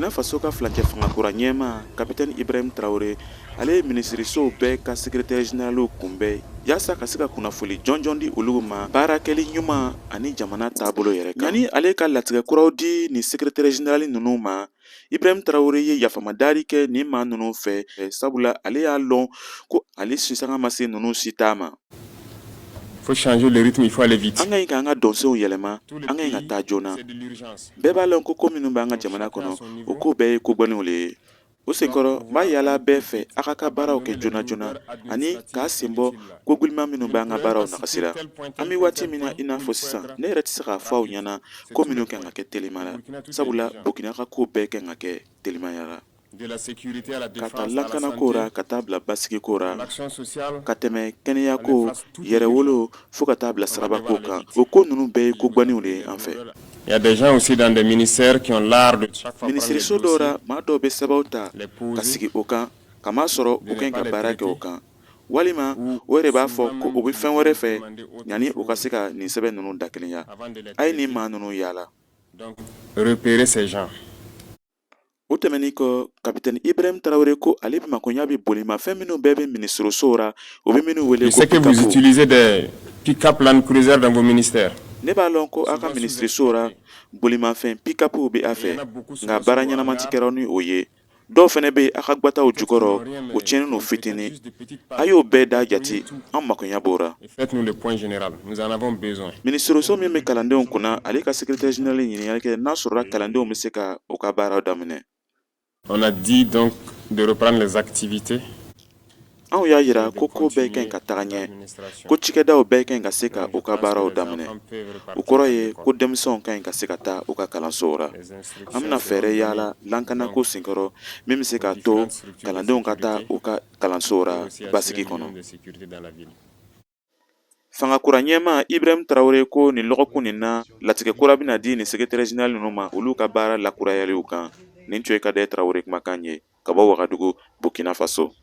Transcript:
Burkina Faso ka filancɛ fanga kura ɲɛmaa Kapitɛni Ibrahim Traore, ale ye minisirisow bɛɛ ka secrétaire généralw kunbɛn yaasa ka se ka kunnafoli jɔnjɔn di olu ma baara kɛli ɲuman ani jamana taabolo yɛrɛ kan. Yanni ale ka latigɛ kuraw di nin secrétaire général ninnu ma, Ibrahim Traore ye yafamadari kɛ nin maa ninnu fɛ, sabula ale y'a lɔn ko ale sisanga ma se ninnu si ta ma. Faut changer le rythme, il faut aller vite. An ka ɲi k'an ka dɔnsenw yɛlɛma, an ka ɲi ka taa joona. Bɛɛ b'a lɔn ko ko minnu b'an ka jamana kɔnɔ, o ko bɛɛ ye ko gɛlɛnw le ye. O senkɔrɔ, n b'a yaala bɛɛ fɛ a ka ka baaraw kɛ joona joona ani k'a sen bɔ ko giliman minnu b'an ka baaraw nagasira. An bɛ waati min na i n'a fɔ sisan, ne yɛrɛ tɛ se k'a fɔ aw ɲɛna ko minnu kan ka kɛ telima la, sabula Burkina ka ko bɛɛ kan ka kɛ telimaya la. Ka ta lakanako ra ka taa bila basigiko ra, ka tɛmɛ kɛnɛyako, yɛrɛwolo fo ka taa bila sirabako kan, o ko ninnu bɛɛ ye ko gɛlɛnw de ye an fɛ. Minisiriso dɔw ra, maa dɔw bɛ sɛbɛnw ta ka sigi o kan, k'a masɔrɔ u ka ɲi ka baara kɛ o kan, walima o yɛrɛ b'a fɔ ko u bɛ fɛn wɛrɛ fɛ yanni u ka se ka nin sɛbɛn ninnu dakelenya. A ye nin maa ninnu yaala. O tɛmɛnin kɔ, Kapitɛni Ibrahim Traore ko ale makoɲa bɛ bolimafɛn minnu bɛɛ bɛ minisirisow ra, u bɛ minnu wele ko pick-up. Je sais que vous utilisez des pick-up Land Cruiser dans vos ministères. Ne b'a lɔn ko aw ka minisirisow ra, bolimafɛn pick-up bɛ a fɛ, nka baara ɲɛnama tɛ kɛra ni o ye. Dɔw fana bɛ aw ka gbataw jukɔrɔ, o tiɲɛnen don fitinin. A y'o bɛɛ da jate, an makoɲa b'o ra. Faites-nous le point général, nous en avons besoin. Minisiriso min bɛ kalandenw kunna, ale ka secrétaire général ye ɲininkali kɛ n'a sɔrɔla kalandenw bɛ se ka u ka baaraw daminɛ. On a dit donc de reprendre les activités. Anw y'a jira ko ko bɛɛ ka ɲi ka taga ɲɛ, ko cikɛdaw bɛɛ ka ɲi ka se ka u ka baaraw daminɛ. O kɔrɔ ye ko denmisɛnw ka ɲi ka se ka taa u ka kalansow ra. An bɛna fɛɛrɛ yaala lakanako senkɔrɔ min bɛ se k'a to kalandenw ka taa u ka kalansow ra basigi kɔnɔ. Fanga kura ɲɛmaa Ibrahim Traore ko nin lɔgɔkun nin na, latigɛ kura bɛna di nin secrétaire général ninnu ma olu ka baara lakurayaliw kan. Nin tun ye Kadɛ Traore kumakan ye ka bɔ Wagadugu, Burkina Faso.